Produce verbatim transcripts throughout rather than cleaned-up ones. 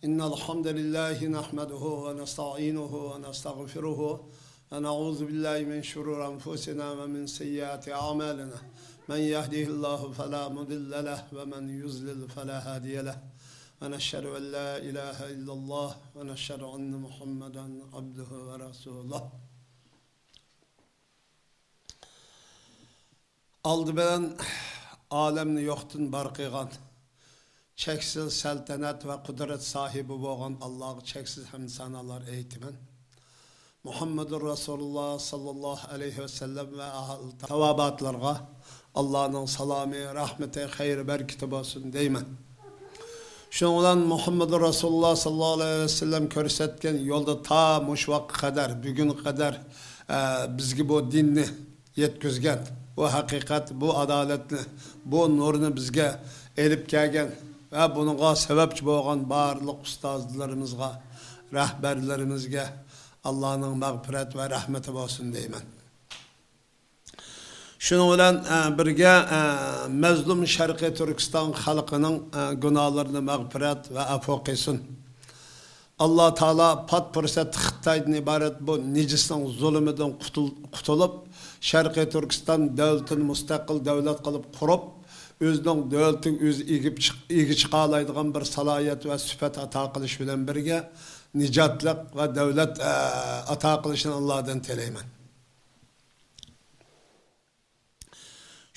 إن الحمد لله نحمده ونستعينه ونستغفره، ونعوذ بالله من شرور أنفسنا ومن سيئات أعمالنا. من يهده الله فلا مضل له، ومن يضلل فلا هادي له. ونشهد أن لا إله إلا الله، ونشهد أن محمدا عبده ورسوله. ئالدى بىلەن ئالەمنى يوقتىن بار قىلغان، چەكسىز سەلتەنەت ۋە قۇدرەت ساھىبى بولغان ئاللاغا چەكسىز ھەمدۇ سانالار ئېيتىمەن. مۇھەممەدۇر رەسۇلۇللا ساللاللاھۇ ئەلەيھى ۋەسەللەم ۋە ئەھلى تاۋابىئاتلارغا ئاللانىڭ سالامى، رەھمىتى، خەيرى، بەرىكىتى بولسۇن دەيمەن. شۇنىڭ بىلەن مۇھەممەدۇر رەسۇلۇللا ساللاللاھۇ ئەلەيھى ۋەسەللەم كۆرسەتكەن يولدا تا مۇشۇ ۋاقىتقا قەدەر، بۈگۈنگە قەدەر، ئە، بىزگە بۇ دىننى يەتكۈزگەن، بۇ ھەقىقەت، بۇ ئادالەتنى، بۇ نۇرنى بىزگە ئېلىپ كەلگەن ۋە بۇنىڭغا سەۋەبچى بولغان بارلىق ئۇستازلىرىمىزغا، رەھبەرلىرىمىزگە ئاللانىڭ مەغپىرەت ۋە رەھمىتى بولسۇن دەيمەن. شۇنىڭ بىلەن، ئە، بىرگە، ئە، مەزلۇم شەرقىي تۈركىستان خەلقىنىڭ، ئە، گۇناھلىرىنى مەغپىرەت ۋە ئەپۇ قىلسۇن. ئاللا تائالا پات پۇرسەتتە خىتايدىن ئىبارەت بۇ نىجىسنىڭ زۇلۇمىدىن قۇتۇل-، قۇتۇلۇپ، شەرقىي تۈركىستان دۆلىتىنى مۇستەقىل دۆلەت قىلىپ قۇرۇپ، ئۆزىنىڭ دۆلىتىگە ئۆزى ئىگە چىق-، ئىگە چىقالايدىغان بىر سالاھىيەت ۋە سۈپەت ئاتا قىلىش بىلەن بىرگە، نىجاتلىق ۋە دۆلەت، ئە، ئاتا قىلىشىنى ئاللادىن تىلەيمەن.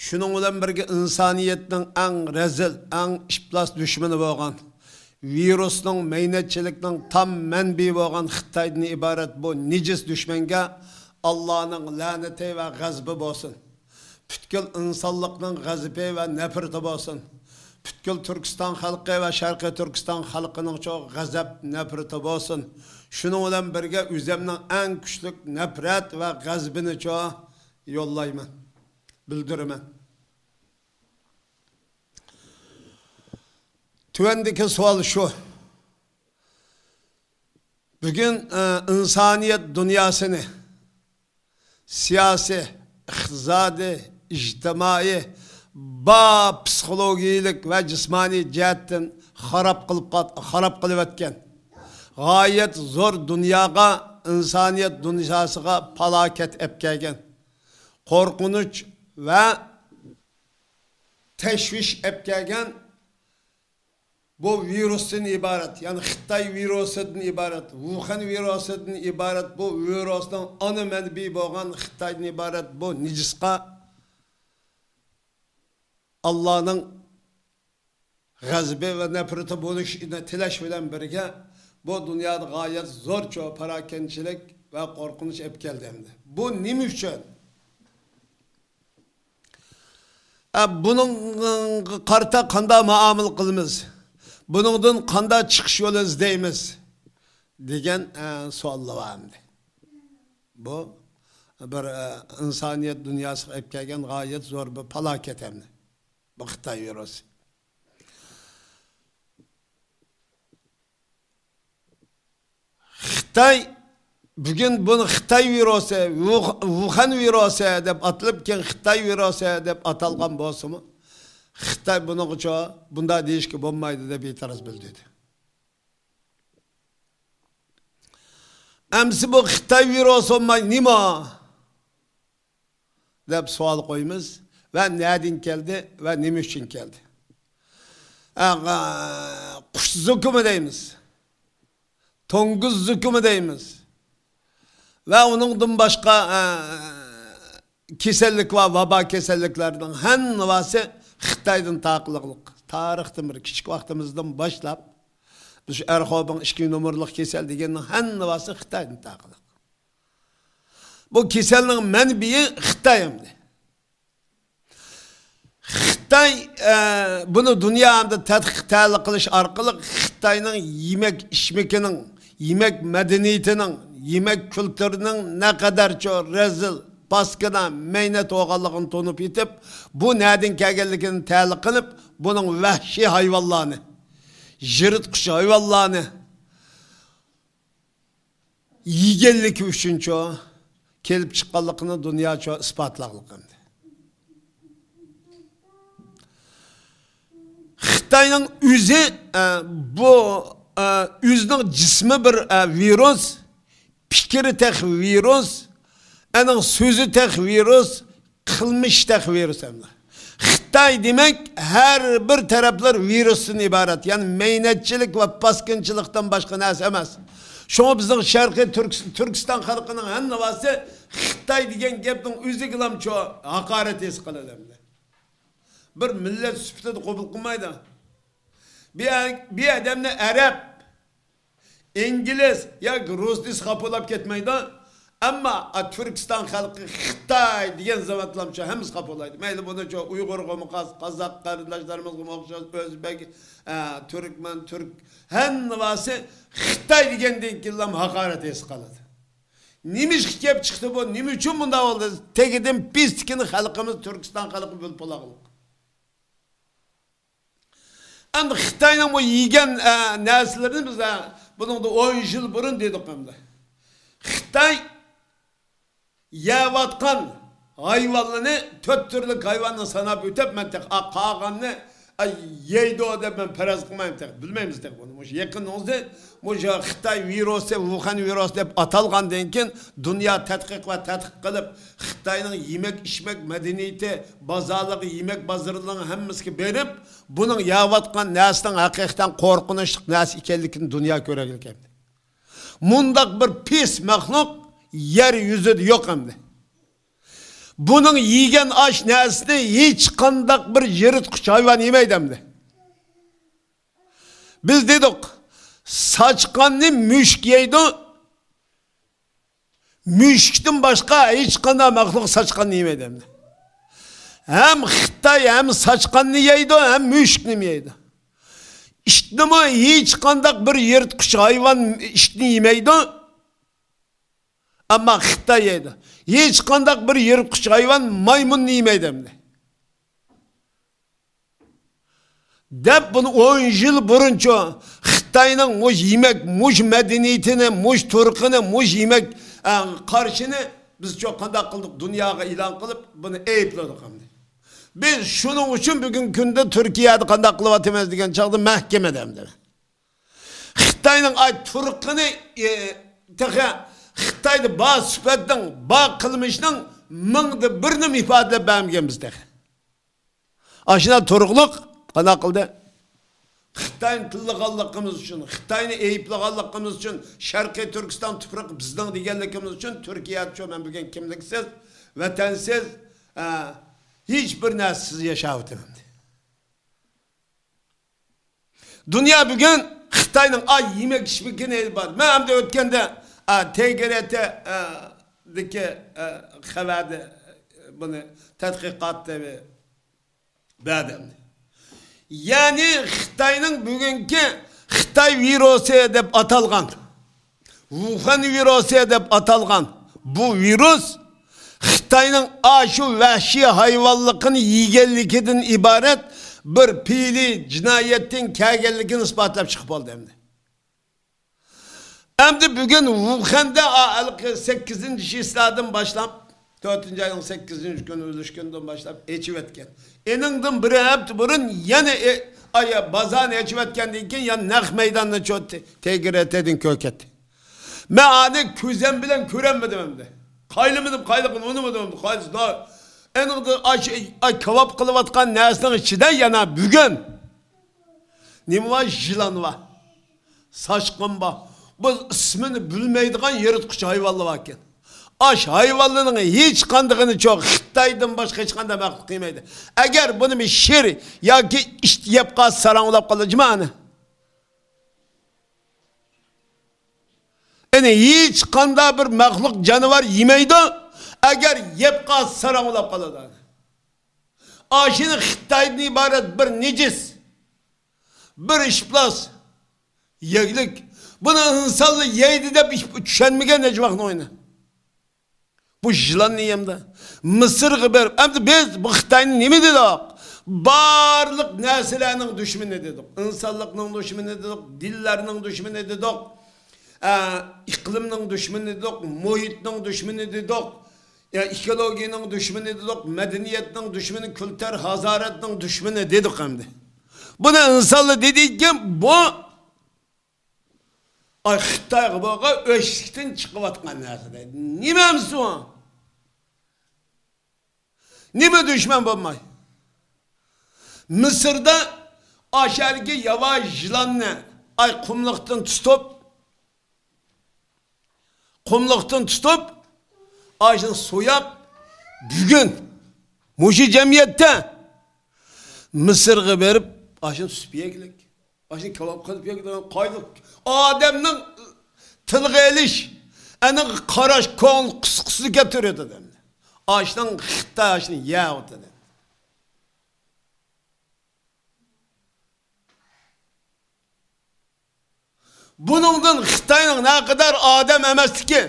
شۇنىڭ بىلەن بىرگە، ئىنسانىيەتنىڭ ئەڭ رەزىل، ئەڭ ئىپلاس دۈشمىنى بولغان، ۋىرۇسنىڭ، مەينەتچىلىكنىڭ تام مەنبىيى بولغان خىتايدىن ئىبارەت بۇ نىجىس دۈشمەنگە ئاللانىڭ لەنىتى ۋە غەزىپى بولسۇن. پۈتكۈل ئىنسانلىقنىڭ غەزىپى ۋە نەپرىتى بولسۇن. پۈتكۈل تۈركىستان خەلقى ۋە شەرقىي تۈركىستان خەلقىنىڭچۇ غەزەپ، نەپرىتى بولسۇن. شۇنىڭ بىلەن بىرگە، ئۆزەمنىڭ ئەڭ كۈچلۈك نەپرەت ۋە غەزىپىنىچۇ يوللايمەن، بىلدۈرىمەن. تۆۋەندىكى سوئال شۇ. بۈگۈن، ئە، ئىنسانىيەت دۇنياسىنى سىياسىي، ئىقتىسادىي، ئىجتىمائىي، بار پسىخولوگىيىلىك ۋە جىسمانىي جەھەتتىن خاراب قىلىپ، خاراب قىلىۋەتكەن، غايەت زور دۇنياغا، ئىنسانىيەت دۇنياسىغا پالاكەت ئەپ كەلگەن، قورقۇنچ ۋە تەشۋىش ئەپ كەلگەن بۇ ۋىرۇستىن ئىبارەت، يەنى خىتاي ۋىرۇسىدىن ئىبارەت، ۋۇخەن ۋىرۇسىدىن ئىبارەت بۇ ۋىرۇسنىڭ ئانا مەنبىيى بولغان خىتايدىن ئىبارەت بۇ نىجىسقا ئاللانىڭ غەزىپى ۋە نەپرىتى بولۇشىنى تىلەش بىلەن بىرگە، بۇ دۇنيادا غايەت زور چو پاراكەندىچىلىك ۋە قورقۇنچ ئەپ كەلدى ئەمدى. بۇ نېمە ئۈچۈن؟ ئە، بۇنىڭغا قارىتا قانداق مۇئامىلە قىلىمىز؟ بۇنىڭدىن قانداق چىقىش يولى ئىزدەيمىز؟ دېگەن، ئە، سوئاللار بار ئەمدى. بۇ بىر، ئە، ئىنسانىيەت دۇنياسىغا ئېلىپ كەلگەن غايەت زور بىر پالاكەت ئەمدى. بۇ خىتاي ۋىرۇسى. خىتاي، بۈگۈن بۇنى خىتاي ۋىرۇسى، ۋۇخ-، ۋۇخەن ۋىرۇسى دەپ ئاتىلىپ، كېيىن خىتاي ۋىرۇسى دەپ ئاتالغان بولسىمۇ، خىتاي بۇنىڭغىچە بۇنداق دېيىشكە بولمايدۇ دەپ ئېتىراز بىلدۈردى. ئەمسە بۇ خىتاي ۋىرۇسى بولماي نېمە؟ دەپ سوئال قويىمىز. ۋە نەدىن كەلدى ۋە نېمە ئۈچۈن كەلدى؟ ئە، قۇش زۇكىمى دەيمىز. توڭگۇز زۇكىمى دەيمىز. ۋە ئۇنىڭدىن باشقا، ئە، كېسەللىك ۋە ۋابا كېسەللىكلەرنىڭ ھەممىسى خىتايدىن تارقىلىقلىق. تارىختىن بېرى، كىچىك ۋاقتىمىزدىن باشلاپ، بىز شۇ ئەرخوبىڭ ئىككى نومۇرلۇق كېسەل دېگەننىڭ ھەممىسى خىتايدىن تارقىلىق. بۇ كېسەلنىڭ مەنبىيى خىتاي ئەمدى. خىتاي، ئە، بۇنى دۇنيا ئەمدى تەتقىق، تەھلىل قىلىش ئارقىلىق خىتاينىڭ يېمەك ئىچمىكىنىڭ، يېمەك مەدەنىيىتىنىڭ، يېمەك كۈلتۈرىنىڭ نەقەدەرچۇ رەزىل، پاسكىنا، مەينەت بولغانلىقىنى تونۇپ يېتىپ، بۇ نەدىن كەلگەنلىكىنى تەھلىل قىلىپ، بۇنىڭ ۋەھشىي ھايۋانلارنى، يىرتقۇچ ھايۋانلارنى، يېگەنلىكى ئۈچۈنچۇ كېلىپ چىققانلىقىنى دۇنياچۇ ئىسپاتلاغلىق ئەمدى. خىتاينىڭ ئۆزى، ئە، بۇ ئە، ئۆزىنىڭ جىسمى بىر، ئە، ۋىرۇس، پىكرى تېخى ۋىرۇس، ئەنىڭ سۆزى تېخى ۋىرۇس، قىلمىشى تېخى ۋىرۇس ئەمدى. خىتاي دېمەك، ھەر بىر تەرەپلەر ۋىرۇستىن ئىبارەت. يەنى مەينەتچىلىك ۋە پاسكىنچىلىقتىن باشقا نەرسە ئەمەس. شۇڭا بىزنىڭ شەرقىي تۈرك-، تۈركىستان خەلقىنىڭ ھەممىۋاسى خىتاي دېگەن گەپنىڭ ئۆزىگىلامچۇ ھاقارەت ھېس قىلىدۇ ئەمدى. بىر مىللەت سۈپىتىدە قوبۇل قىلمايدۇ. بىر، بىر ئادەمنى ئەرەب، ئىنگلىز ياكى رۇس دېسە خاپا بولاپ كەتمەيدۇ. ئەمما، ئا، تۈركىستان خەلقى خىتاي دېگەن زامانلامچۇ ھەممىسى خاپا بولايدۇ. مەيلى بۇنىچۇ ئۇيغۇرغىمۇ خاس، قازاق قېرىنداشلىرىمىزغىمۇ ئوخشاش، ئۆزبەك، ئا، تۈركمەن، تۈرك، ھەممىۋاسى خىتاي دېگەندىن كېيىنلا ھاقارەت ھېس قىلىدۇ. نېمىشقا كېلىپ چىقتى بۇ؟ نېمە ئۈچۈن بۇنداق بولدى؟ تېگىدىن پىستىكىنى خەلقىمىز، تۈركىستان خەلقى بىلىپ بولاغلىق. ئەمدى خىتاينىڭ بۇ يېگەن، ئە، نەرسىلىرىنى بىز، ئە، بۇنىڭدا ئون يىل بۇرۇن دېدۇق ئەمدى. خىتاي يەۋاتقان ھايۋانلىرىنى، تۆت تۈرلۈك ھايۋاننى ساناپ ئۆتۈپ، مەن تېخى، ئا، قالغاننى، ئە، يەيدۇ دەپ مەن پەرەز قىلمايمەن تېخى. بىلمەيمىز تېخى بۇنى. مۇشۇ يېقىن ئۇزى، مۇشۇ خىتاي ۋىرۇسى، ۋۇخەن ۋىرۇسى دەپ ئاتالغاندىن كېيىن، دۇنيا تەتقىق ۋە تەتقىق قىلىپ، خىتاينىڭ يېمەك ئىچمەك مەدەنىيىتى، بازارلىقى، يېمەك بازىرىنىڭ ھەممىسىگە بېرىپ، بۇنىڭ يەۋاتقان نەرسىنىڭ ھەقىقەتەن قورقۇنچلۇق نەرسە ئىكەنلىكىنى دۇنيا كۆرەرلىك ئەمدى. مۇنداق بىر پىس مەخلۇق يەر يۈزىدە يوق ئەمدى. بۇنىڭ يېگەن ئاش نەرسىنى ھېچقانداق بىر يىرتقۇچ ھايۋان يېمەيدۇ ئەمدى. بىز دېدۇق، ساچقاننى مۈشۈك يەيدۇ، مۈشۈكتىن باشقا ھېچقانداق مەخلۇق ساچقاننى يېمەيدۇ ئەمدى. ھەم خىتاي ھەم ساچقاننى يەيدۇ، ھەم مۈشۈكنىمۇ يەيدۇ. ئىتنىمۇ ھېچقانداق بىر يىرتقۇچ ھايۋان ئىتنى يېمەيدۇ. ئەمما خىتاي يەيدۇ. ھېچقانداق بىر يىرتقۇچ ھايۋان مايمۇننى يېمەيدۇ ئەمدى. دەپ بۇنى ئون يىل بۇرۇنچۇ خىتاينىڭ مۇش يېمەك، مۇش مەدەنىيىتىنى، مۇش تۇرقىنى، مۇش يېمەك، ئە، قارىشىنى بىزچۇ قانداق قىلدۇق؟ دۇنياغا ئېلان قىلىپ، بۇنى ئەيىبلىدۇق ئەمدى. بىز شۇنىڭ ئۈچۈن بۈگۈنكى كۈندە تۈركىيەدە قانداق قىلىۋاتىمىز دېگەن چاغدا مەھكىمىدە ئەمدى. خىتاينىڭ ئاي تۇرقىنى، ئى، تېخى خىتايدا بار سۈپەتنىڭ، بار قىلمىشنىڭ مىڭدا بىرىنىمۇ ئىپادىلەپ بەرمىگەنمىز تېخى. ئاشۇنداق تۇرۇقلۇق قانداق قىلدى؟ خىتاينى تىللىغانلىقىمىز ئۈچۈن، خىتاينى ئەيىبلىغانلىقىمىز ئۈچۈن، شەرقىي تۈركىستان تۇپرىقى بىزنىڭ دېگەنلىكىمىز ئۈچۈن تۈركىيەدىچۇ مەن بۈگۈن كىملىكسىز، ۋەتەنسىز، ئە، ھېچ بىر نەرسىسىز ياشاۋاتىمەن. دۇنيا بۈگۈن خىتاينىڭ ئاي يېمەك ئىچمىكىنى ئېلىپ بار. مەن ئەمدى ئۆتكەندە، ئا، تېگرېتې، ئا، دىكى، ئا، خەۋەردە بۇنى تەتقىقاتتا بەردى. يەنى خىتاينىڭ بۈگۈنكى خىتاي ۋىرۇسى دەپ ئاتالغان، ۋۇخەن ۋىرۇسى دەپ ئاتالغان بۇ ۋىرۇس خىتاينىڭ ئاشۇ ۋەھشىي ھايۋانلىقىنى يېگەنلىكىدىن ئىبارەت بىر پېئىلىي جىنايەتتىن كەلگەنلىكىنى ئىسپاتلاپ چىقىپ بولدى ئەمدى. ئەمدى بۈگۈن ۋۇخەندە ھېلىقى سەككىزىنچى چىسلادىن باشلاپ، تۆتىنچى ئاينىڭ سەككىزىنچى كۈنى، ئۈلۈش كۈنىدىن باشلاپ ئېچىۋەتكەن. ئېنىڭدىن بىر ھەپتە بۇرۇن يەنە ئې-، ئاي، بازارنى ئېچىۋەتكەندىن كېيىن يەنە نەق مەيداننى چۆ-، تېگرېتېدىن كۆركەتتى. مەن ئانى كۆزۈم بىلەن كۆرەلمىدىم ئەمدى. قايلىمىدىم، قايلىقىنى ئۇنىمىدىم ئەمدى. قايسى، ئا-، ئېنىڭدىن ئاش-، ئاي، كاۋاپ قىلىۋاتقان نەرسىنىڭ ئىچىدە يەنە بۈگۈن نېمە بار؟ يىلان بار. ساچقان بار. بۇ ئىسمىنى بىلمەيدىغان يىرتقۇچ ھايۋانلار باركەن. ئاش ھايۋانلىرىنىڭ ھېچقاندىقىنى چوق خىتايدىن باشقا ھېچقانداق مەخلۇق يېمەيدۇ. ئەگەر بۇنى بىر شىر ياكى ئىت يەپ قالسا ساراڭ بولاپ قالىدۇ جۇمۇ ئانى. ئەنە ھېچقانداق بىر مەخلۇق جانىۋار يېمەيدۇ. ئەگەر يەپ قالسا ساراڭ بولاپ قالىدۇ. ئاشۇنى خىتايدىن ئىبارەت بىر نىجىس، بىر ئىپلاس يەگلىك. بۇنى ئىنسانلار يەيدۇ دەپ چۈشەنمىگەن ھېچ ۋاقىت ئوينى. بۇ يىلاننى يەمدە. مىسىرغا بېرىپ، ئەمدى بىز بۇ خىتاينى نېمە دېدۇق؟ بارلىق نەرسىلەرنىڭ دۈشمىنى دېدۇق. ئىنسانلىقنىڭ دۈشمىنى دېدۇق، دىنلارنىڭ دۈشمىنى دېدۇق. ئە، ئىقلىمنىڭ دۈشمىنى دېدۇق، مۇھىتنىڭ دۈشمىنى دېدۇق. يا، ئېكولوگىيەنىڭ دۈشمىنى دېدۇق، مەدەنىيەتنىڭ دۈشمىنى، كۈلتۈر، ھازارەتنىڭ دۈشمىنى دېدۇق ئەمدى. بۇنى ئىنسانلار دېدىكەن، بۇ ئاي، خىتايغا بولغان ئۆچلۈكتىن چىقىۋاتقان نەرسە دەيدۇ. نېمە ئەمسە ئۇ؟ نېمە دۈشمەن بولماي؟ مىسىردا ئاشەدىكى ياۋا يىلاننى، ئاي، قۇملۇقتىن تۇتۇپ، قۇملۇقتىن تۇتۇپ، ئاشۇنى سوياپ، بۈگۈن مۇشۇ جەمئىيەتتە مىسىرغا بېرىپ، ئاشۇنى سۈت يەگلىك، ئاشۇنى كاۋاپ قىلىپ يەگلىك، قايلىق ئادەمنىڭ تىلغا ئېلىش، ئەنىڭ قاراش، كۆڭۈل قىسقىسىنى كەلتۈرۈۋېتىدۇ ئەمدى. ئاشۇنىڭ خىتاي ئاشۇنى يەۋېتىدۇ. بۇنىڭدىن خىتاينىڭ نەقەدەر ئادەم ئەمەسلىكى،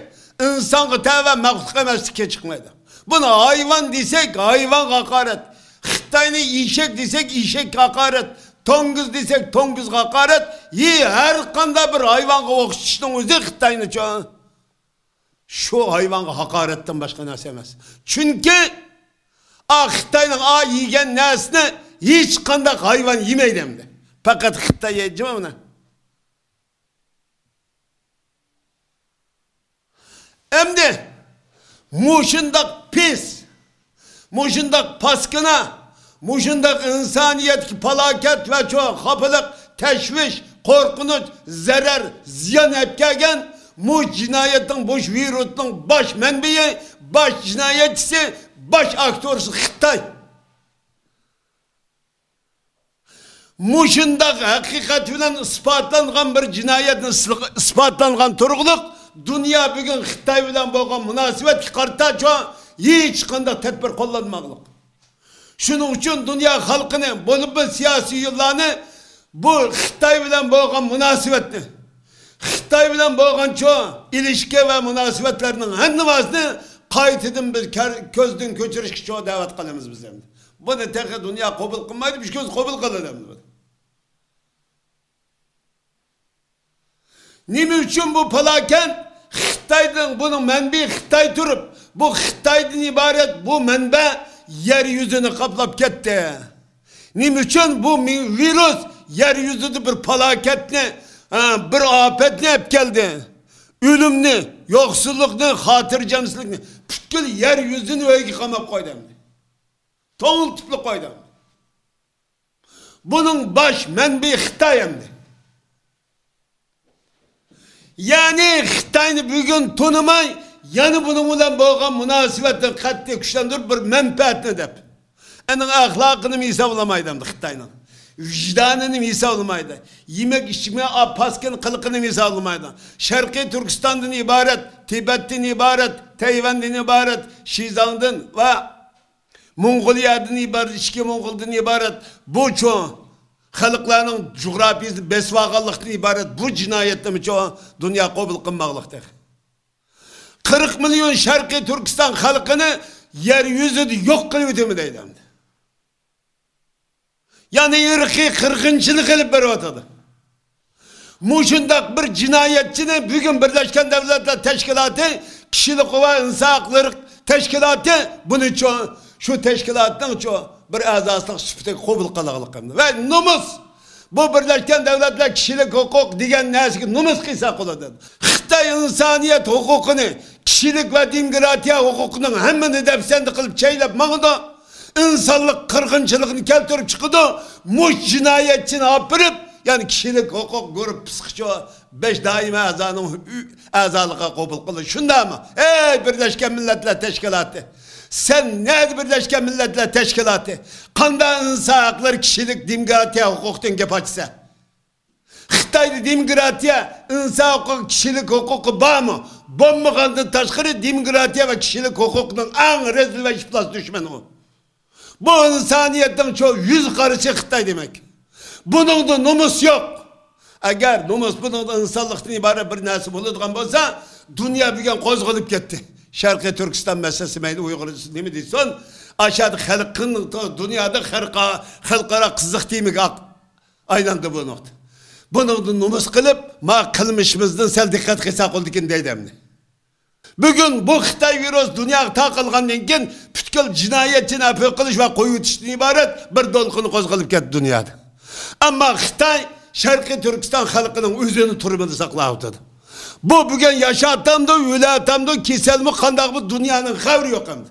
ئىنسانغا تەۋە مەخلۇق ئەمەسلىكى چىقمايدۇ. بۇنى ھايۋان دېسەك، ھايۋانغا ھاقارەت. خىتاينى ئېشەك دېسەك، ئېشەككە ھاقارەت. توڭگۇز دېسەك، توڭگۇزغا ھاقارەت. ھە، ھەر قانداق بىر ھايۋانغا ئوخشىتىشنىڭ ئۆزى خىتاينىچۇ. شۇ ھايۋانغا ھاقارەتتىن باشقا نەرسە ئەمەس. چۈنكى ئا خىتاينىڭ ئا يېگەن نەرسىنى ھېچقانداق ھايۋان يېمەيدۇ ئەمدى. پەقەت خىتاي يەيدۇ مۇنى. ئەمدى مۇشۇنداق پىس، مۇشۇنداق پاسكىنا، مۇشۇنداق ئىنسانىيەتكە پالاكەت ۋە چوڭ خاپىلىق، تەشۋىش، قورقۇنچ، زەرەر، زىيان ئەپ كەلگەن مۇ جىنايەتنىڭ، مۇشۇ ۋىرۇسنىڭ باش مەنبىيى، باش جىنايەتچىسى، باش ئاكتورسى خىتاي. مۇشۇنداق ھەقىقەت بىلەن ئىسپاتلانغان بىر جىنايەتنى ئىسپاتلانغان تۇرۇقلۇق دۇنيا بۈگۈن خىتاي بىلەن بولغان مۇناسىۋەتكە قارىتا ھېچقانداق تەدبىر قوللانماقلىق. شۇنىڭ ئۈچۈن دۇنيا خەلقىنى، بولۇپمۇ سىياسىيونلارنى بۇ خىتاي بىلەن بولغان مۇناسىۋەتنى، خىتاي بىلەن بولغان چوڭ ئىلىشكى ۋە مۇناسىۋەتلەرنىڭ ھەممىسىنى قايتىدىن بىز كۆزدىن كۆچۈرۈشكە چوڭ دەۋەت قىلىمىز بىز ئەمدى. بۇنى تېخى دۇنيا قوبۇل قىلمايدۇ، بىز كۆز قوبۇل قىلىدۇ ئەمدى بۇنى. نېمە ئۈچۈن بۇ پالاكەت؟ خىتايدىن، بۇنىڭ مەنبىيى خىتاي تۇرۇپ، بۇ خىتايدىن ئىبارەت بۇ مەنبە يەر يۈزىنى قاپلاپ كەتتى. نېمە ئۈچۈن بۇ مى-، ۋىرۇس يەر يۈزىدە بىر پالاكەتنى، ھە، بىر ئاپەتنى ئەپ كەلدى؟ ئۆلۈمنى، يوقسۇللۇقنى، خاتىرجەمسىزلىكنى، پۈتكۈل يەر يۈزىنى ئۆيگە قاماپ قويدى ئەمدى. توڭلىتىپلا قويدى. بۇنىڭ باش مەنبىيى خىتاي ئەمدى. يەنى خىتاينى بۈگۈن تونۇماي، يەنە بۇنىڭ بىلەن بولغان مۇناسىۋەتنى قەتئىي كۈچلەندۈرۈپ، بىر مەنپەئەتنى دەپ. ئەنىڭ ئەخلاقىنىمۇ ھېسابلىمايدۇ ئەمدى خىتاينىڭ. ۋىجدانىنىمۇ ھېسابلىمايدۇ. يېمەك ئىچمەك، ئاپاسكىن قىلىقىنىمۇ ھېسابلىمايدۇ. شەرقىي تۈركىستاندىن ئىبارەت، تىبەتتىن ئىبارەت، تەيۋەندىن ئىبارەت، شىزاڭدىن ۋە موڭغۇلىيەدىن ئىبارەت، ئىچكى موڭغۇلدىن ئىبارەت بۇ چوڭ خەلقلەرنىڭ جۇغراپىيىسىنى بېسىۋالغانلىقتىن ئىبارەت بۇ جىنايەتنىمۇ چوڭ دۇنيا قوبۇل قىلماقلىق تېخى. قىرىق مىليون شەرقىي تۈركىستان خەلقىنى يەر يۈزىدە يوق قىلىۋېتىمەن دەيدۇ ئەمدى. يەنى ئىرقىي قىرغىنچىلىق ئېلىپ بېرىۋاتىدۇ. مۇشۇنداق بىر جىنايەتچىنى بۈگۈن بىرلەشكەن دەۋلەتلەر تەشكىلاتى، كىشىلىك ھوقۇق ۋە ئىنسان ھەقلىرى تەشكىلاتى بۇنى چوڭ، شۇ تەشكىلاتنىڭ چوڭ بىر ئەزاسىنىڭ سۈپىتىگە قوبۇل قىلغانلىقىم ۋە نومۇس. بۇ بىرلەشكەن دەۋلەتلەر كىشىلىك ھوقۇق دېگەن نەرسىگە نومۇس قىلسا بولىدۇ. خىتاي ئىنسانىيەت ھوقۇقىنى، كىشىلىك ۋە دېموكراتىيە ھوقۇقىنىڭ ھەممىنى دەپسەندە قىلىپ چەيلەپ ماڭىدۇ. ئىنسانلىق قىرغىنچىلىقىنى كەلتۈرۈپ چىقىدۇ. مۇش جىنايەتچىنى ئاپىرىپ، يەنى كىشىلىك ھوقۇق گۇرۇپپىسىغىچۇ بەش دائىمىي ئەزانىڭ ئۈ-، ئەزالىقىغا قوبۇل قىلىدۇ. شۇنداقمۇ؟ ئەي بىرلەشكەن مىللەتلەر تەشكىلاتى! سەن نەدە بىرلەشكەن مىللەتلەر تەشكىلاتى؟ قانداق ئىنسان ھەقلىرى، كىشىلىك دېموكراتىيە ھوقۇقتىن گەپ ئاچىسەن؟ خىتايدا دېموكراتىيە، ئىنسان ھوقۇقى، كىشىلىك ھوقۇقى بارمۇ؟ بولمىغاندىن تاشقىرى، دېموكراتىيە ۋە كىشىلىك ھوقۇقنىڭ ئەڭ رەزىل ۋە ئىپلاس دۈشمىنى ئۇ. بۇ ئىنسانىيەتنىڭ چوڭ يۈز قارىسى خىتاي دېمەك. بۇنىڭدا نومۇس يوق. ئەگەر نومۇس، بۇنىڭدا ئىنسانلىقتىن ئىبارەت بىر نەرسە بولىدىغان بولسا، دۇنيا بۈگۈن قوزغىلىپ كەتتى. شەرقىي تۈركىستان مەسىلىسى مەيلى ئۇيغۇر نېمە دېسۇن، ئاشۇ يەردە خەلق، دۇنيادا خەلقئا-، خەلقئارا قىزىق تېمىگە ئاق-، ئايلاندى بۇ نۇقتا. بۇنىڭدا نومۇس قىلىپ، ما قىلمىشىمىزدىن سەل دىققەت قىلساق بولىدىكەن دەيدۇ ئەمدى. بۈگۈن بۇ خىتاي ۋىرۇسى دۇنياغا تارقالغاندىن كېيىن، پۈتكۈل جىنايەتچىنى ئەپۇ قىلىش ۋە قويۇۋېتىشتىن ئىبارەت بىر دولقۇن قوزغىلىپ كەتتى دۇنيادا. ئەمما خىتاي شەرقىي تۈركىستان خەلقىنىڭ ئۆزىنى تۈرمىدە ساقلاۋاتىدۇ. بۇ بۈگۈن ياشاتامدۇ، ئۆلەتامدۇ، كېسەلمۇ، قانداقمۇ، دۇنيانىڭ خەۋىرى يوق ئەمدى.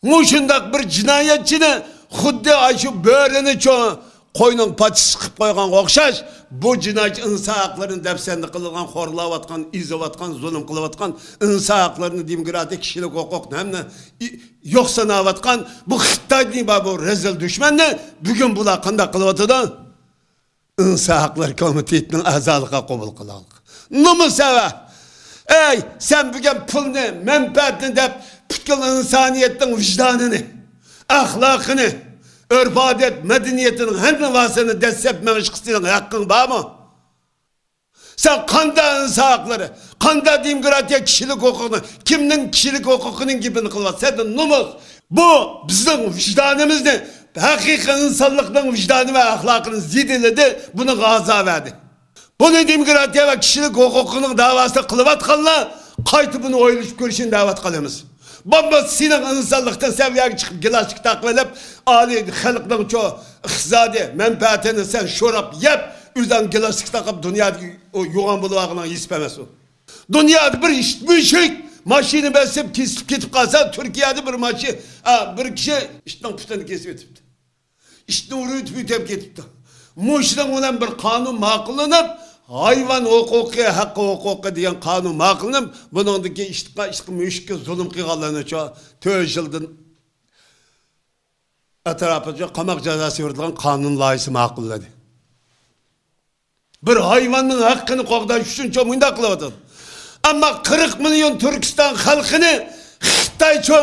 مۇشۇنداق بىر جىنايەتچىنى خۇددى ئاشۇ بۆرىنى چو-، قوينىڭ پاچىسى قىلىپ قويغانغا ئوخشاش، بۇ جىنايەتچى ئىنسان ھەقلىرىنى دەپسەندە قىلىدىغان، خورلاۋاتقان، ئېزىۋاتقان، زۇلۇم قىلىۋاتقان، ئىنسان ھەقلىرىنى، دېموكراتىك، كىشىلىك ھوقۇقنى ھەممىنى ئى-، يوق ساناۋاتقان بۇ خىتايدىن ئىبارەت بۇ رەزىل دۈشمەننى بۈگۈن بۇلار قانداق قىلىۋاتىدۇ؟ ئىنسان ھەقلىرى كومىتېتىنىڭ ئەزالىقىغا قوبۇل قىلغانلىق. نومۇس ھەۋە. ئەي، سەن بۈگۈن پۇلنى، مەنپەئەتنى دەپ پۈتكۈل ئىنسانىيەتنىڭ ۋىجدانىنى، ئەخلاقىنى، ئۆرپ-ئادەت، مەدەنىيىتىنىڭ ھەممىۋاسىنى دەسسەپ مېڭىشقا سېنىڭ ھەققىڭ بارمۇ؟ سەن قاندا ئىنسان ھەقلىرى، قاندا دېموكراتىيە، كىشىلىك ھوقۇقنى، كىمنىڭ كىشىلىك ھوقۇقىنىڭ گېپىنى قىلىۋاتىسەن؟ سەندە نومۇس. بۇ بىزنىڭ ۋىجدانىمىزنى، ھەقىقىي ئىنسانلىقنىڭ ۋىجدانى ۋە ئەخلاقىنى زېدىلىدى، بۇنىڭغا ئازار بەردى. بۇنى دېموكراتىيە ۋە كىشىلىك ھوقۇقنىڭ داۋاسىنى قىلىۋاتقانلار قايتا بۇنى ئويلىشىپ كۆرۈشىنى دەۋاتقان ئىدۇق. بولمىسا سېنىڭ ئىنسانلىقتىن سەن بۇ يەرگە چىقىپ گىلاستىك تاقىۋېلىپ، ئالىي خەلقنىڭ چو ئىقتىسادىي مەنپەئەتىنى سەن شوراپ يەپ، ئۆزۈڭ گىلاستىك تاقاپ دۇنيادا يوغان بولۇۋالغىنىڭ ھېساب ئەمەس ئۇ. دۇنيادا بىر ئىت مۈشۈك ماشىنا بېسىپ كېسىپ كېتىپ قالسا، تۈركىيەدە بىر ماشىنا، بىر كىشى ئىتنىڭ پۇتىنى كېسىپ ئۆتۈپتۇ. ئىتنى ئۇرۇۋېتىپ ئۆتۈپ كېتىپتۇ. مۇشۇنىڭ بىلەن بىر قانۇن ماقۇللىنىپ، ھايۋان ھوقۇقى، ھەققى ھوقۇقى دېگەن قانۇن ماقۇللىنىپ، بۇنىڭدىكى ئىتقا، ئىتقا مۈشۈككە زۇلۇم قىلغانلارنى شۇ تۆت يىلدىن ئەتراپىدا قاماق جازاسى بېرىدىغان قانۇن لايىھىسى ماقۇللىدى. بىر ھايۋاننىڭ ھەققىنى قوغداش ئۈچۈن شۇ مۇنداق قىلىۋاتىدۇ. ئەمما قىرىق مىليون تۈركىستان خەلقىنى خىتاي شۇ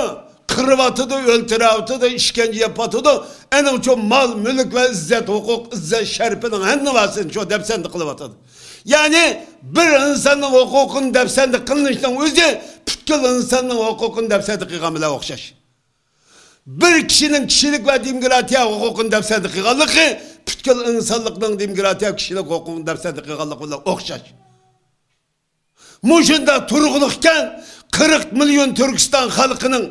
قىرىۋاتىدۇ، ئۆلتۈرۈۋاتىدۇ، ئىشكەنجە يېپىۋاتىدۇ. ئەنىڭ شۇ مال، مۈلۈك ۋە ئىززەت، ھوقۇق، ئىززەت شەرىپىنىڭ ھەممىۋاسىنى شۇ دەپسەندە قىلىۋاتىدۇ. يەنى بىر ئىنساننىڭ ھوقۇقىنى دەپسەندە قىلىنىشنىڭ ئۆزى پۈتكۈل ئىنساننىڭ ھوقۇقىنى دەپسەندە قىلغان بىلەن ئوخشاش. بىر كىشىنىڭ كىشىلىك ۋە دېموكراتىيە ھوقۇقىنى دەپسەندە قىلغانلىقى پۈتكۈل ئىنسانلىقنىڭ دېموكراتىيە، كىشىلىك ھوقۇقىنى دەپسەندە قىلغانلىقى بىلەن ئوخشاش. مۇشۇنداق تۇرغۇلۇقكەن، قىرىق مىليون تۈركىستان خەلقىنىڭ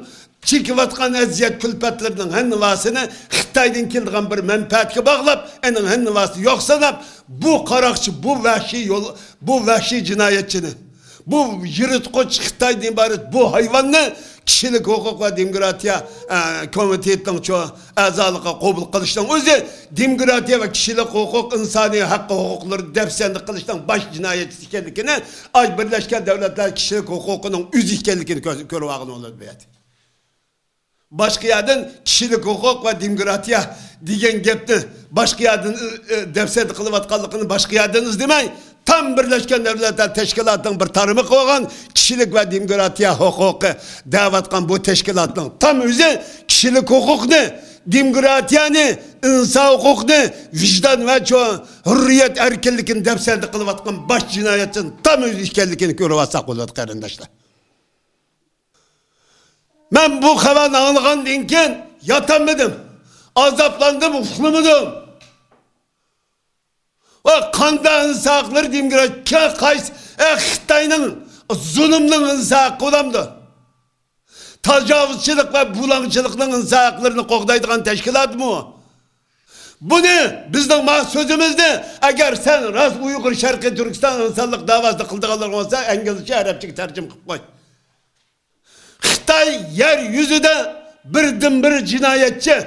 چېكىۋاتقان ئەزىيەت كۈلپەتلىرىنىڭ ھەممىۋاسىنى خىتايدىن كېلىدىغان بىر مەنپەئەتكە باغلاپ، ئېنىڭ ھەممىۋاسىنى يوق ساناپ، بۇ قاراقچى، بۇ ۋەھشىي يول، بۇ ۋەھشىي جىنايەتچىنى، بۇ يىرتقۇچ خىتايدىن ئىبارەت بۇ ھايۋاننى كىشىلىك ھوقۇق ۋە دېموكراتىيە، ئە، كومىتېتىنىڭ شۇ ئەزالىقىغا قوبۇل قىلىشنىڭ ئۆزى دېموكراتىيە ۋە كىشىلىك ھوقۇق، ئىنسانىي ھەق ھوقۇقلىرىنى دەپسەندە قىلىشنىڭ باش جىنايەتچىسى ئىكەنلىكىنى ئاي بىرلەشكەن دۆلەتلەر كىشىلىك ھوقۇقىنىڭ ئۆزى ئىكەنلىكىنى كۆز-، كۆرۈۋالغىلى بولىدۇ بۇ يەردە. باشقا يەردىن كىشىلىك ھوقۇق ۋە دېموكراتىيە دېگەن گەپنى باشقا يەردىن، ئى، ئى، دەپسەندە قىلىۋاتقانلىقىنى باشقا يەردىن ئىزدىمەي، تام بىرلەشكەن دۆلەتلەر تەشكىلاتىنىڭ بىر تارمىقى بولغان كىشىلىك ۋە دېموكراتىيە ھوقۇقى دەۋاتقان بۇ تەشكىلاتنىڭ تام ئۆزى كىشىلىك ھوقۇقنى، دېموكراتىيەنى، ئىنسان ھوقۇقنى، ۋىجدان ۋە چو-، ھۆررىيەت ئەركىنلىكىنى دەپسەندە قىلىۋاتقان باش جىنايەتچىنىڭ تام ئۆزى ئىكەنلىكىنى كۆرۈۋالساق بولىدۇ، قېرىنداشلار. مەن بۇ خەۋەرنى ئاڭلىغاندىن كېيىن ياتالمىدىم، ئازابلاندىم، ئۇخلىمىدىم. ۋە قاندا ئىنسان ھەقلىرى دېموكراتىيە قايسى، ئە، خىتاينىڭ زۇلۇمنىڭ ئىنسان ھەققى بولامدۇ؟ تاجاۋۇزچىلىق ۋە بۇلاڭچىلىقنىڭ ئىنسان ھەقلىرىنى قوغدايدىغان تەشكىلاتمۇ؟ بۇنى بىزنىڭ ما سۆزىمىزنى، ئەگەر سەن راست ئۇيغۇر شەرقىي تۈركىستان ئىنسانلىق داۋاسىنى قىلىدىغانلىرىڭ بولسا، ئىنگلىزچە، ئەرەبچىگە تەرجىمە قىلىپ قوي. خىتاي يەر يۈزىدە بىردىنبىر جىنايەتچى.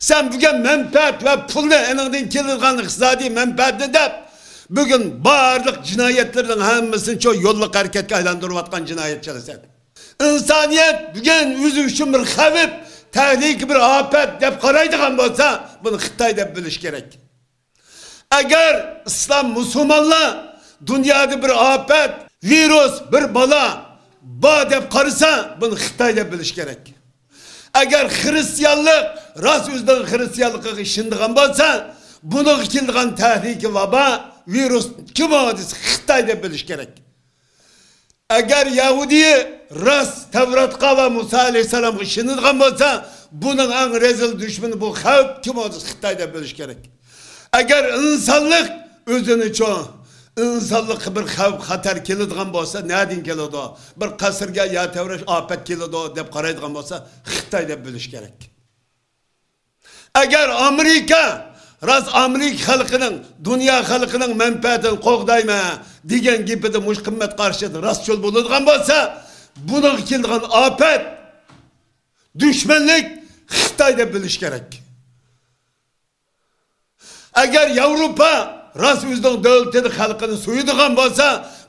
سەن بۈگۈن مەنپەئەت ۋە پۇلنى، ئېنىڭدىن كېلىدىغان ئىقتىسادىي مەنپەئەتنى دەپ، بۈگۈن بارلىق جىنايەتلەرنىڭ ھەممىسىنى شۇ يوللۇق ھەرىكەتكە ئايلاندۇرۇۋاتقان جىنايەتچىلەرسەن. ئىنسانىيەت بۈگۈن ئۆزى ئۈچۈن بىر خەۋپ، تەھلىكە، بىر ئاپەت دەپ قارايدىغان بولسا، بۇنى خىتاي دەپ بىلىش كېرەك. ئەگەر ئىسلام، مۇسۇلمانلار دۇنيادا بىر ئاپەت، ۋىرۇس، بىر بالا بار دەپ قارىسا، بۇنى خىتاي دەپ بىلىش كېرەك. ئەگەر خىرىستىيانلىق راست ئۆزىنىڭ خىرىستىيانلىقىغا ئىشىنىدىغان بولسا، بۇنىڭغا كېلىدىغان تەھلىكە، ۋابا، ۋىرۇس كىم بولسا خىتاي دەپ بىلىش كېرەك. ئەگەر يەھۇدىي راست تەۋراتقا ۋە مۇسا ئەلەيھىسسالامغا ئىشىنىدىغان بولسا، بۇنىڭ ئەڭ رەزىل دۈشمىنى، بۇ خەۋپ كىم بولسا خىتاي دەپ بىلىش كېرەك. ئەگەر ئىنسانلىق ئۆزىنى چوڭ، ئىنسانلىققا بىر خەۋپ خەتەر كېلىدىغان بولسا، نەدىن كېلىدۇ؟ بىر قەسىرگە يەر تەۋرەش، ئاپەت كېلىدۇ دەپ قارايدىغان بولسا، خىتاي دەپ بىلىش كېرەك. ئەگەر ئامېرىكا راست ئامېرىكا خەلقىنىڭ، دۇنيا خەلقىنىڭ مەنپەئەتىنى قوغدايمەن دېگەن گېپىدە مۇشۇ قىممەت قارىشىدا راستچىل بولىدىغان بولسا، بۇنىڭغا كېلىدىغان ئاپەت دۈشمەنلىك خىتاي دەپ بىلىش كېرەك. ئەگەر ياۋروپا راست ئۆزىنىڭ دۆلىتىنى، خەلقىنى سۆيىدىغان بولسا،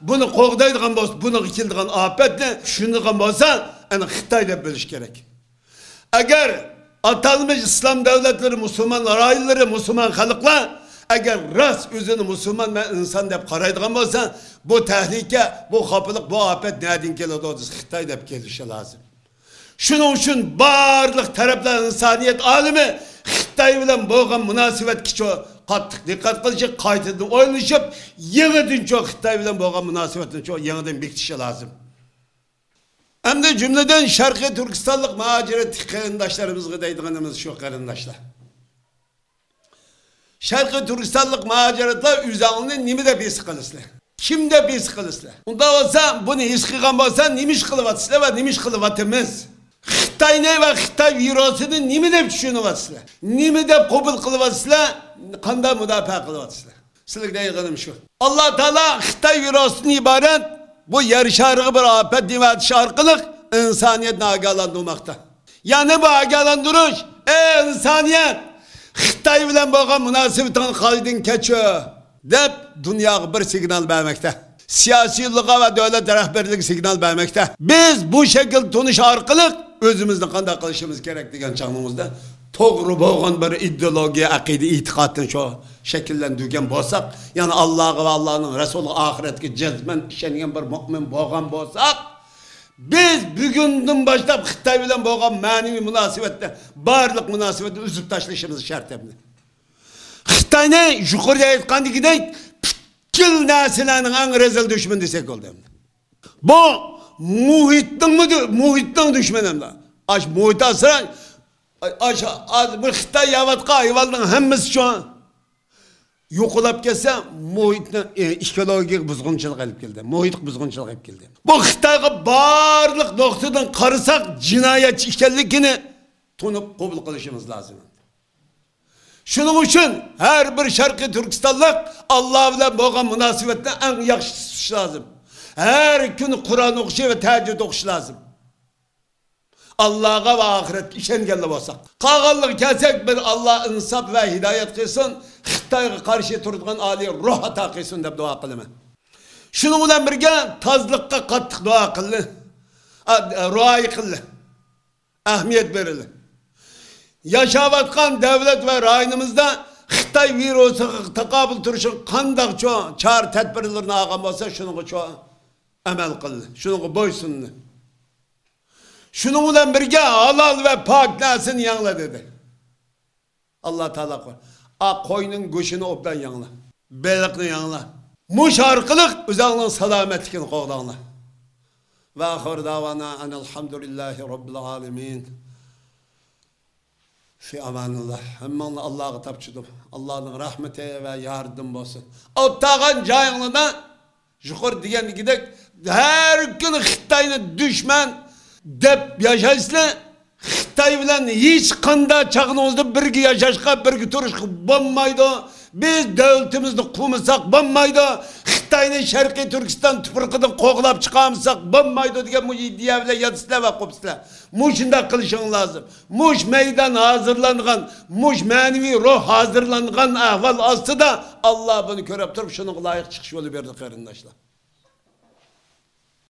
بۇنى قوغدايدىغان بولسا، بۇنىڭغا كېلىدىغان ئاپەتنى چۈشىنىدىغان بولسا، ئەنە خىتاي دەپ بىلىش كېرەك. ئەگەر ئاتالمىش ئىسلام دۆلەتلىرى، مۇسۇلمان رايونلىرى، مۇسۇلمان خەلقلەر ئەگەر راست ئۆزىنى مۇسۇلمان ۋە ئىنسان دەپ قارايدىغان بولسا، بۇ تەھلىكە، بۇ خاپىلىق، بۇ ئاپەت نەدىن كېلىدۇ دېسە، خىتاي دەپ كېلىشى لازىم. شۇنىڭ ئۈچۈن بارلىق تەرەپلەر، ئىنسانىيەت ئالىمى خىتاي بىلەن بولغان مۇناسىۋەتكە چو-، قاتتىق دىققەت قىلىشىپ، قايتىدىن ئويلىشىپ، يېڭىدىن چو خىتاي بىلەن بولغان مۇناسىۋەتنى چو يېڭىدىن بېكىتىشى لازىم. ئەمدى جۈملىدىن شەرقىي تۈركىستانلىق مۇھاجىرەتتىكى قېرىنداشلىرىمىزغا دەيدىغىنىمىز شۇ، قېرىنداشلار. شەرقىي تۈركىستانلىق مۇھاجىرەتلەر ئۆزەڭلارنى نېمە دەپ ھېس قىلىسىلەر؟ كىم دەپ ھېس قىلىسىلەر؟ ئۇنداق بولسا، بۇنى ھېس قىلغان بولسا، نېمە ئىش قىلىۋاتىسىلەر ۋە نېمە ئىش قىلىۋاتىمىز؟ خىتاينى ۋە خىتاي ۋىرۇسىنى نېمە دەپ چۈشىنىۋاتىسىلەر؟ نېمە دەپ قوبۇل قىلىۋاتىسىلەر؟ قانداق مۇداپىئە قىلىۋاتىسىلەر؟ سىلىگە دەيدىغىنىم شۇ. ئاللا تائالا خىتاي ۋىرۇسىدىن ئىبارەت بۇ يەر شارىغا بىر ئاپەت دېۋەتىش ئارقىلىق ئىنسانىيەتنى ئاگاھلاندۇرماقتا. يەنى بۇ ئاگاھلاندۇرۇش، ئەي ئىنسانىيەت، خىتاي بىلەن بولغان مۇناسىۋىتىڭنى قايتىدىن كەچۈر، دەپ دۇنياغا بىر سىگنال بەرمەكتە. سىياسىيلارغا ۋە دۆلەت رەھبەرلىكىگە سىگنال بەرمەكتە. بىز بۇ شەكىلدە تونۇش ئارقىلىق ئۆزىمىزنى قانداق قىلىشىمىز كېرەك دېگەن چاغنىڭىزدا، توغرا بولغان بىر ئىدېئولوگىيە، ئەقىدە، ئېتىقادنى شۇ شەكىللەندۈرگەن بولساق، يەنى ئاللاغا ۋە ئاللانىڭ رەسۇلىغا، ئاخىرەتكە جەزمەن ئىشەنگەن بىر مۆمىن بولغان بولساق، بىز بۈگۈندىن باشلاپ خىتاي بىلەن بولغان مەنىۋى مۇناسىۋەتتە، بارلىق مۇناسىۋەتنى ئۈزۈپ تاشلىشىمىز شەرت ئەمدى. خىتاينى يۇقىرىدا ئېيتقاندىكىدەك پۈتكۈل نەرسىلەرنىڭ ئەڭ رەزىل دۈشمىنى دېسەك بولدى ئەمدى. بۇ مۇھىتنىڭمۇ دۈ-، مۇھىتنىڭ دۈشمىنى ئەمدى. ئاش مۇھىت ئاسراش، ئاش، ئاش، بۇ خىتاي يەۋاتقان ھايۋاننىڭ ھەممىسى شۇ. يوقىلاپ كەتسە، مۇھىتنىڭ، ئېكولوگىيە بۇزغۇنچىلىق ئېلىپ كەلدى. مۇھىت بۇزغۇنچىلىق ئېلىپ كەلدى. بۇ خىتايغا بارلىق نۇقتىدىن قارىساق، جىنايەتچى ئىكەنلىكىنى تونۇپ قوبۇل قىلىشىمىز لازىم. شۇنىڭ ئۈچۈن ھەر بىر شەرقىي تۈركىستانلىق ئاللا بىلەن بولغان مۇناسىۋەتنى ئەڭ ياخشى تۇتۇش لازىم. ھەر كۈنى قۇرئان ئوقۇشى ۋە تەھەججۇد ئوقۇشى لازىم. ئاللاغا ۋە ئاخىرەتكە ئىشەنگەنلا بولساق. قالغانلىرىغا كەلسەك، بىر ئاللا ئىنساپ ۋە ھىدايەت قىلسۇن، خىتايغا قارشى تۇرىدىغان ئالىي روھ ئاتا قىلسۇن دەپ دۇئا قىلىمەن. شۇنىڭ بىلەن بىرگە تازىلىققا قاتتىق دۇئا قىلدى. ئا، رىئايە قىلدى. ئەھمىيەت بېرىلدى. ياشاۋاتقان دۆلەت ۋە رايونىمىزدا خىتاي ۋىرۇسىغا تاقابىل تۇرۇشنىڭ قانداق چوڭ چارە تەدبىرلىرىنى ئالغان بولسا، شۇنىڭغا چوڭ ئەمەل قىلدى. شۇنىڭغا بويسۇندى. شۇنىڭ بىلەن بىرگە ھالال ۋە پاك نەرسىنى يەڭلە دېدى. ئاللا تائالا قوي. ئا، قوينىڭ گۆشىنى ئوبدان يەڭلە. بېلىقنى يەڭلە. مۇشۇ ئارقىلىق ئۆزۈڭنىڭ سالامەتلىكىنى قوغداڭلار. ۋە ئاخىر داۋانا ئەنىلھەمدۇلىللاھى رەببىل ئالەمىن. فى ئامانىللا. ھەممىڭلار ئاللاغا تاپشۇردۇم. ئاللانىڭ رەھمىتى ۋە ياردىمى بولسۇن. ئولتۇرغان جايىڭلاردا يۇقىرى دېگەندىكىدەك، ھەر كۈنى خىتاينى دۈشمەن دەپ ياشايسىلەر. خىتاي بىلەن ھېچقانداق چاغنىڭىزدا بىرگە ياشاشقا، بىرگە تۇرۇشقا بولمايدۇ. بىز دۆلىتىمىزنى قۇرمىساق بولمايدۇ. خىتاينى شەرقىي تۈركىستان تۇپرىقىدىن قوغلاپ چىقارمىساق بولمايدۇ دېگەن مۇشۇ ئىدىيە بىلەن ياتىسىلەر ۋە قوپىسىلەر. مۇشۇنداق قىلىشىڭ لازىم. مۇش مەيدان ھازىرلانغان، مۇش مەنىۋى روھ ھازىرلانغان ئەھۋال ئاستىدا ئاللا بۇنى كۆرۈپ تۇرۇپ، شۇنىڭغا لايىق چىقىش يولى بەردى، قېرىنداشلار.